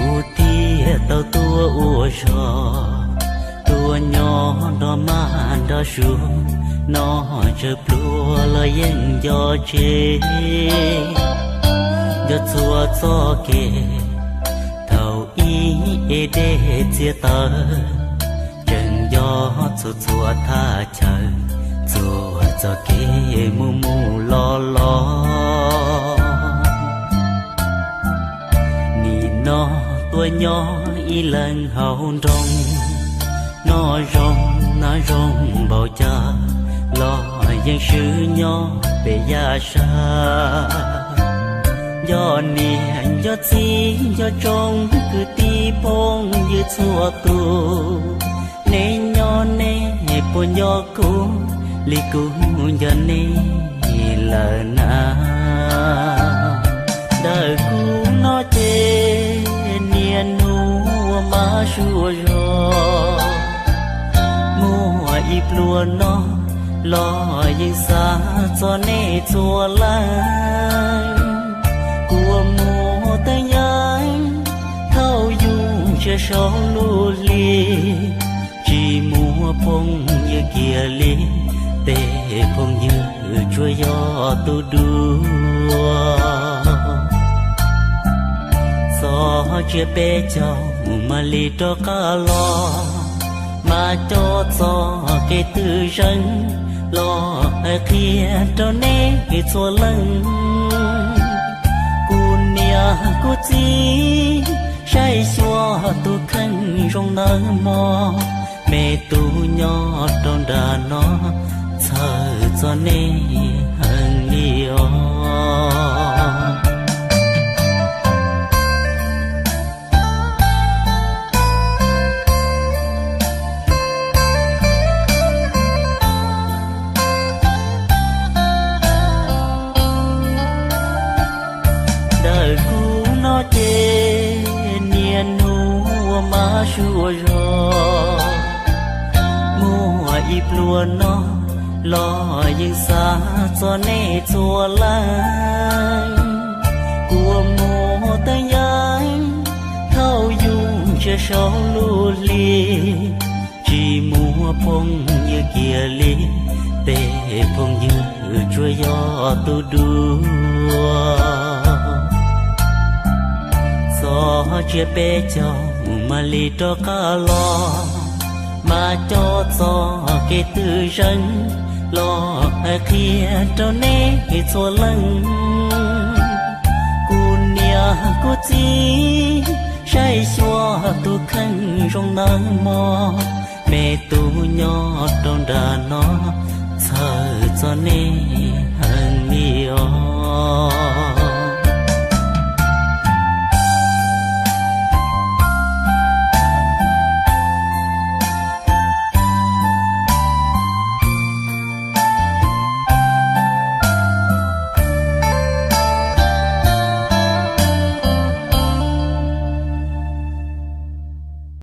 Kuv thiaj tau tuaj ua zog, tuaj nyob nrog mab nrog suav, noj tsawg pluag los yeej nco tseg. Nco txhua txoj kev thaum ub es dej txias taws, tseem nco txhua txhua thaj chaw, txhua txoj kev mus mus los los. Nim no tuaj nyob ib leeg hauv nroog, noj zoo hnav zoo npaum cas los yeej swb nyob pem yaj sab. Nco niam nco txiv nco tsoom kwv tij phooj ywg txhua tus, neb nyob neb puas nco kuv li kuv nco neb lawm na? Ntawm kuv no ces niaj hnub ua mab sua zog, muaj ib pluag no los yeej xav txog nej txhua leej. Kua muag teeb yeeb thaum yus ntsia saum lub hli, tsis muaj phooj ywg kiag li, tej phooj ywg tsuas yog tus dua. Txog tsiab peb caug mam li rov qab los, mas coj txoj kev twg zeeg los hais qhia rau nej txhua leej. Kuv niam kuv txiv saib xyuas tus kheej zoo nawb mog, me tub nyob rau nram no txhawj txog nej heev li os. Ntawm kuv no ces niaj hnub ua mab sua zog, muaj ib pluag no los yeej xav txog nej txhua leej. Kua muag teeb yeeb thaum yus ntsia saum lub hli, tsis muaj phooj ywg kiag li, tej phooj ywg tsuas yog tus dua. Txog tsiab peb caug mam li rov qab los, mas coj txoj kev twg zeeg los hais qhia rau nej txhua leej. Kuv niam kuv txiv saib xyuas tus kheej zoo nawb mog, me tub nyob rau nram no txhawj txog nej heev li os.